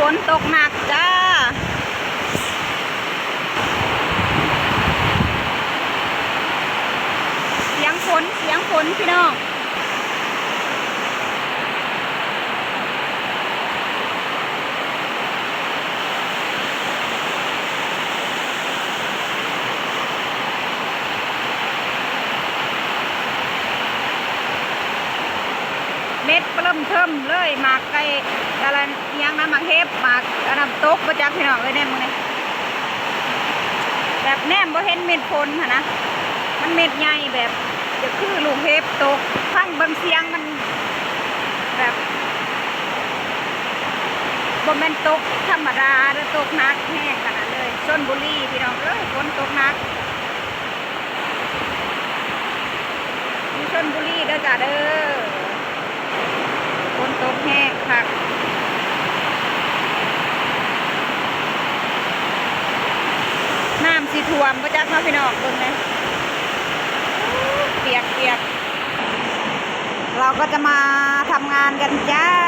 ຝົນຕົກໜັກຈ້າ ສຽງຝົນ ສຽງຝົນພີ່ນ້ອງ. ເມັດປະເລີ່ມເທີມເລີຍ ໝາກໄກ່ ອະລະ ອີ່ຫຍັງນະ ໝາກເຫັບ ໝາກອັນນັ້ນຕົກບໍ່ຈັກພີ່ນ້ອງເອີຍ ແນມມື້ນີ້ ແບບແນມບໍ່ເຫັນເມັດຝົນຫັ້ນນະ ມັນເມັດໃຫຍ່ແບບ ຈະຄືລູກເຫັບຕົກ ຟັງເບິ່ງສຽງມັນແບບ ບໍ່ແມ່ນຕົກທຳມະດາເດີ ຕົກໜັກແຮງຂະໜາດເລີຍ. ຊົນບຸລີພີ່ນ້ອງເອີຍ ຝົນຕົກໜັກ ຢູ່ຊົນບຸລີເດີຈ້າເດີ ຝົນຕົກແຮງຄັກ ນ້ຳຊິຖ້ວມບໍ່ຈັກເນາະພີ່ນ້ອງ ເບິ່ງແດ່ ປຽກໆ ເຮົາກໍຈະມາທຳງານກັນຈ້າ.